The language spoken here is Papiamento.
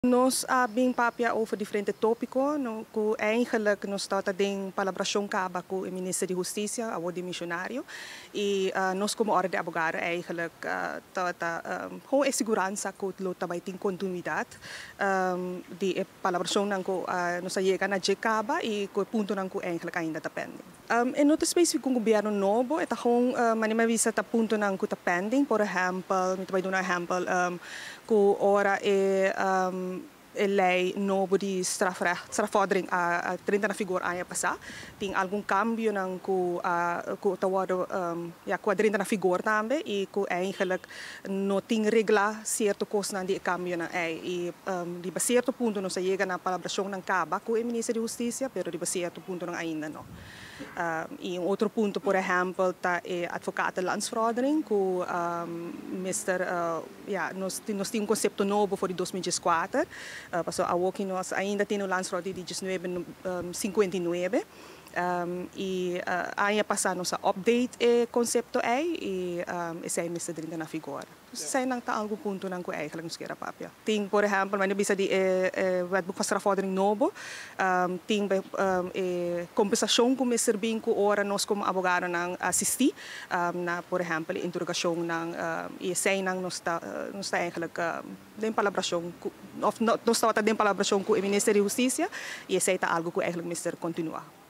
Nos a bin papia over diferente tópiko, no, ku eigenlijk nos ta den palabrashon kaba ku e minister di Hustisia, awor demishonario, i nos komo orde di abogado eigenlijk ta gewoon e siguransa ku lo tambe tin kontinuidat di e palabrashonnan ku nos a yega na dje kaba i ku e puntonan ku eigenlijk ainda ta pending. E no ta spesífiko un gobièrnu nobo, e ta gewoon manera mi a bisa, ta puntonan ku ta pending. Por ehèmpel, mi ta bai duna un ehèmpel, ku ora e lei nobo di strafrecht, strafvordering a drenta na vigor aña pasá, tin algun kambionan ku ta wòrdu, ja, ku a drenta na vigor tambe i ku eigenlijk no tin reglá sierto kosnan di e kambionan ei. I riba sierto punto nos a yega na palabrashonnan kaba ku e minister di Hustisia, pero riba sierto puntonan ainda no. I un otro punto, por ehèmpel, ta e advocatenlandsverordening, ku mester, ja, nos tin un konsepto nobo for di 2004, pasobra awor ku nos ainda tin un landsverordening di 1959. I aña pasá nos a update e konsepto ei i esei mester drenta na vigor. Dus eseinan ta algun puntonan ku eigenlijk nos kier a papia. Tin, por ehèmpel, manera bisa di e Wetboek van Strafvordering nobo, tin e kompensashon ku mester bin ku ora nos komo abogadonan asistí na, por ehèmpel, interogashonnan, i eseinan nos ta eigenlijk den palabrashon ku, òf nos tabata den palabrashon ku e minister di Hustisia i esei ta algu ku eigenlijk mester kontinuá.